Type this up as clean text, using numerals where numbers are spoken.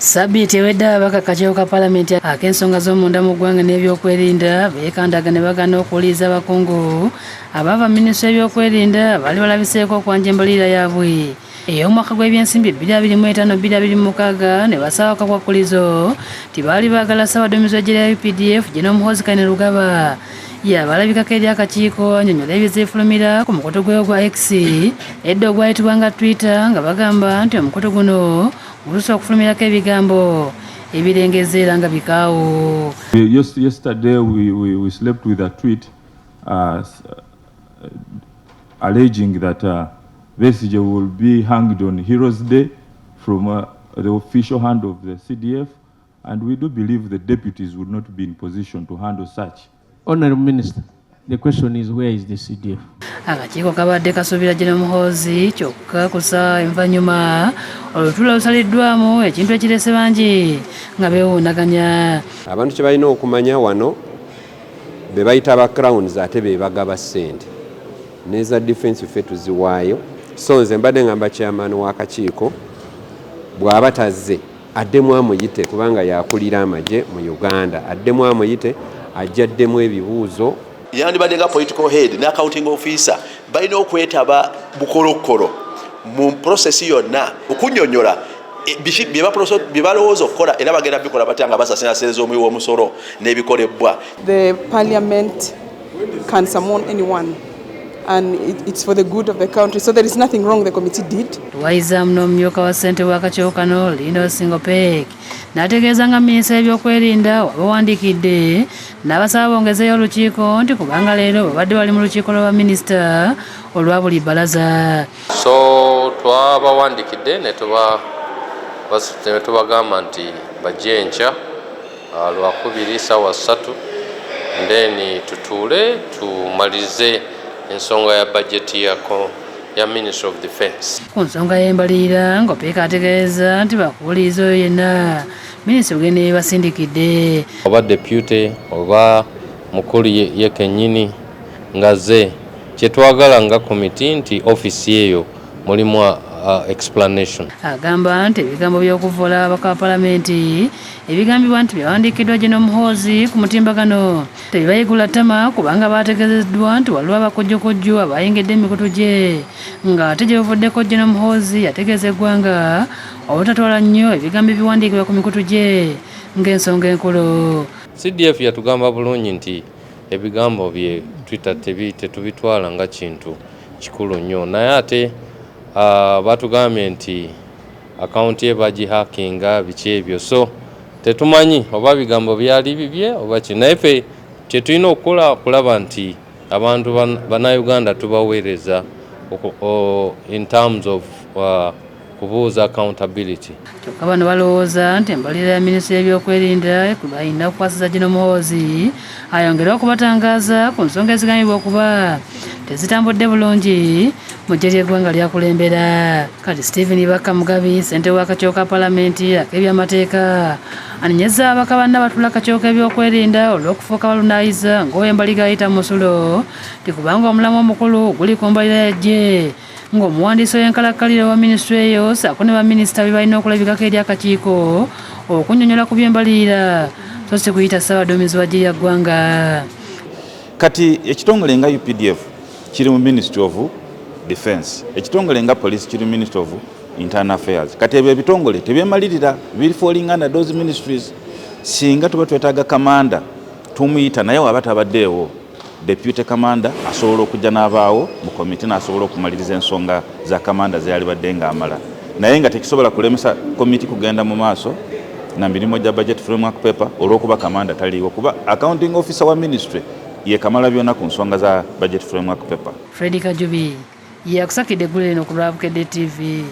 Ssabbiiti ewedde, ababaka akakiiko ka Palamenti ak'ensonga z'omunda mu ggwanga n'ebyokwerinda beekandaga ne bagaana okuwuliriza abakungu abaava minisitule y'ebyokwerinda baali balabiseeko okwanja embalirira yaabwe ey'omwaka gw'ebyensimbi 2025 2026, ne basaba akakwakkulizo nti baali baagala Ssaabaduumizi w'eggye lya UPDF, General Muhoozi Kainerugaba, yabalabikako eri akakiiko annyonnyola ebiziifulumira ku mukutu gwe ogwa X, edda ogwayitibwanga Twitter, nga bagamba nti omukutu guno gulusa okufulumirako ebigambo ebirengezza era nga bikaawo. Yesterday we slept with a tweet alleging that Besigye will be hanged on Heroes Day from the official hand of the CDF, and we do believe the deputies would not be in position to handle such. Honorable Minister, the question is, where is the CDF? Akakiiko kabadde kasuubira General Muhoozi, kyokka ku ssaawa envannyuma olutuula lusaliddwamu, ekintu ekirese bangi nga beewuunaganya. Abantu kye balina okumanya wano, be bayita ba crowns ate be bagaba ssente n'eza defense, ffe tuziwaayo. So nze mbadde ngamba chairman w'akakiiko bw'aba tazze, addemu amuyite, kubanga yakulira amagye mu Uganda. Addemu amuyite, ajja addemu ebibuuzo. Yandibadde nga political head ne accounting officer balina okwetaba bukolokolo mu process yonna okunyonyola biki bye balowooza okukola era bagenda bikola batya nga basasinasereza omuwi w'omusolo n'ebikolebwa. The parliament can summon anyone and it's for the good of the country. So there is nothing wrong the committee did. Tuwayizaamu n'omumyuka wa ssentebe w'akakiiko kano, Linos Ngopek, n'ategeeza nga minisita y'ebyokwerinda wabawandiikidde n'abasaba bongezeeyo olukiiko, nti kubanga leero babadde bali mu lukiiko lwa baminisita olwa buli bbalaza. So twabawandikidde ne tubagamba nti bajje enkya Lwakubiri 3:00, then tutuule tumalirize ensonga ya bajeti ya Ministry of Defence. Ku nsonga y'embalirira, Ngopeka ategeeza nti bakuwuliriza oyo yenna minisita ogenda yebasindikidde. Oba deputy oba mukulu ye kennyini nga ze kyetwagala nga komiti nti offisi eyo mulimu explanation. Agamba nti ebigambo by'okuvvoola ababaka ba palamenti ebigambibwa nti byawandiikiddwa General Muhoozi ku mutimbagano tebibayigula ttama, kubanga baategeezeddwa nti waliwo abakujjukujju abayingidde emikutu gye, ng'ate gye buvuddeko General Muhoozi yategeeza eggwanga obutatwala nnyo ebigambo ebiwandiikibwa ku mikutu gye ng'ensonga enkulu. CDF yatugamba bulungi nti ebigambo bye Twitter tetubitwala nga kintu kikulu nnyo, naye ate batugambye nti akawunti ye bagihackinga, biki ebyo, so tetumanyi oba bigambo byali bibye oba ki. Naye ffe kyetulina okukola kulaba nti abantu bannayuganda tubaweereza in terms of kubuuza accountability. Kyokka bano balowooza nti embalirira ya minisitule y'ebyokwerinda balina okukwasiza General Muhoozi ayongere okubatangaaza ku nsonga ezigambibwa okuba tezitambudde bulungi mu ggye ly'eggwanga lyakulembera. Kati Stephen Bakka Mugabi, ssentebe w'akakiiko ka palamenti ak'ebyamateeka, anenyezza ababaka banna batula akakiiko k'ebyokwerinda olw'okufuuka balunaayiza ng'ow'embaliga ayita mu musulo, nti kubanga omulamwa omukulu guli ku mbalirira ya ggye, ng'omuwandiisi w'enkalakkalira wa minisitule eyo ssaako ne baminisita be balina okulabikako eri akakiiko okunnyonnyola ku by'embalirira, so si kuyita ssaabaduumizi wa ggye lya ggwanga. Kati ekitongole nga UPDF kiri mu Ministry of Defense, ekitongole nga police kiri mu Ministry of Internal Affairs. Kati ebyo ebitongole tebyemalirira, biri falling under those ministries. Singa tuba twetaaga kamanda, tumuyita, naye waba tabaddeewo, deputy commander asobola okujja n'abaawo mu komiti n'asobola okumaliriza ensonga za kamanda zeyalibadde ng'amala, naye nga tekisobola kulemesa komiti kugenda mu maaso na mirimu gya budget framework paper olw'okuba kamanda taliiwo, kuba accounting officer wa ministry ye kamala byonna ku nsonga za budget framework paper. Fredi Kajubi yakusakidde eggulire lino ku lwa Bukedde TV.